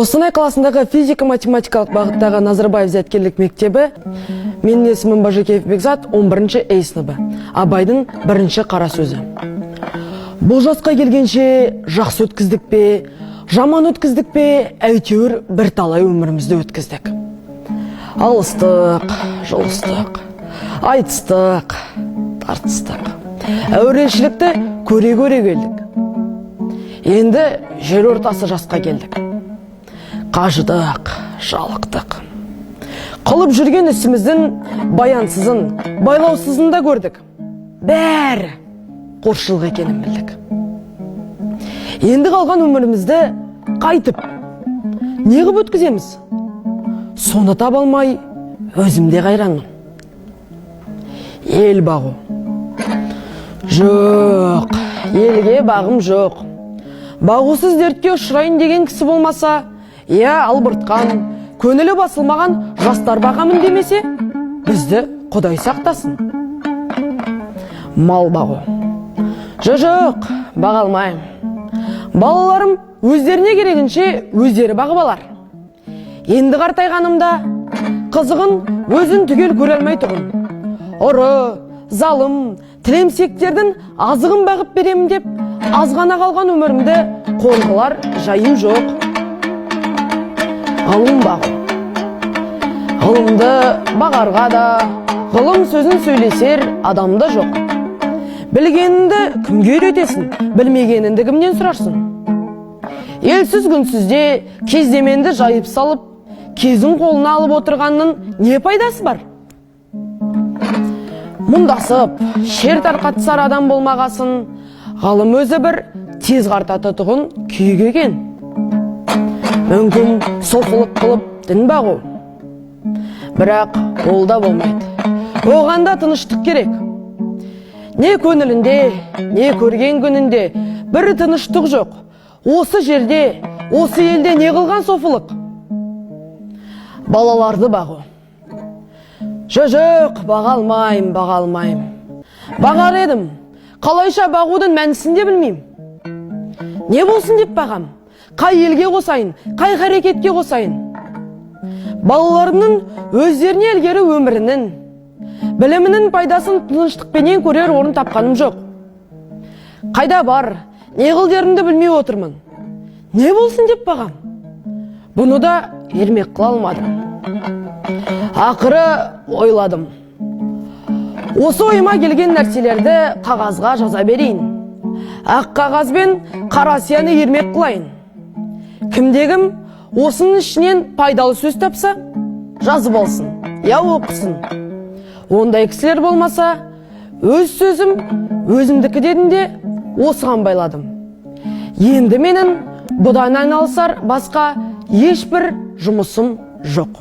Қостанай қаласындағы физика-математикалық бағыттағы Назарбаев зияткерлік мектебі. Менің есімім Бажекеев Бекзат, 11 А сыныбы. Абайдың бірінші қара сөзі. Бұл жасқа келгенше жақсы өткіздік пе, жаман өткіздік пе, әйтеуір бірталай өмірімізді өткіздік. Алыстық, жұлыстық, айтыстық, тартыстық. Әурешілікті көре-көре келдік. Енді жер ортасы жасқа келдік. Қажыдық, жалықтық. Қылып жүрген ісіміздің баянсызын, байлаусызын да көрдік. Бәрі қоршылық екенін білдік. Енді қалған өмірімізді қайтып, не қып өткіземіз? Соны таба алмай, өзім де қайранмын. Ел бағу. Жоқ, елге бағым жоқ. Бағусыз дертке ұшырайын деген кісі болмаса, я албыртқан, көңілі басылмаған жастар бағамын демесе, бізді Құдай сақтасын. Мал бағу. Жоқ, баға алмаймын. Балаларым өздеріне керегінше өздері бағып алар. Енді қартайғанымда қызығын өзін түгел көре алмайтұғын. Ұры, залым, тілемсектердің азығын бағып беремін деп азғана қалған өмірімді қор қылар жайым жоқ. Ғылым бағу. Ғылымды бағарға да, ғылым сөзін сөйлесер адам да жоқ. Білгеніңді кімге үйретесің, білмегеніңді кімнен сұрарсың? Елсіз күнсізде кездеменді жайып салып, кезін қолына алып отырғанның не пайдасы бар? Мұндасып, шер тарқатысар адам болмағасын, ғылым өзі бір тез қартататұғын күйік екен. Мүмкін, софылық қылып дін бағу. Бірақ ол да болмайды. Оған да тыныштық керек. Не көңілінде, не көрген күнінде бір тыныштық жоқ. Осы жерде, осы елде не қылған софылық? Балаларды бағу. Жоқ, баға алмаймын, баға алмаймын. Бағар едім. Қалайша бағудың мәнісін де білмеймін. Не болсын деп бағам? Қай елге қосайын, қай харекетке қосайын? Балаларымның өздеріне ілгері өмірінің, білімінің пайдасын тыныштықпенен көрер орын тапқаным жоқ. Қайда бар, не қыл дерімді білмей отырмын. Не болсын деп бағам? Бұны да ермек қыла алмадым. Ақыры ойладым. Осы ойыма келген нәрселерді қағазға жаза берейін. Ақ қағаз бен қара сияны ермек қылайын. Кімде-кім осының ішінен пайдалы сөз тапса, жазып алсын, я оқысын. Ондай кісілер болмаса, өз сөзім өзімдікі дедім де осыған байладым. Енді менің бұдан айналысар басқа ешбір жұмысым жоқ.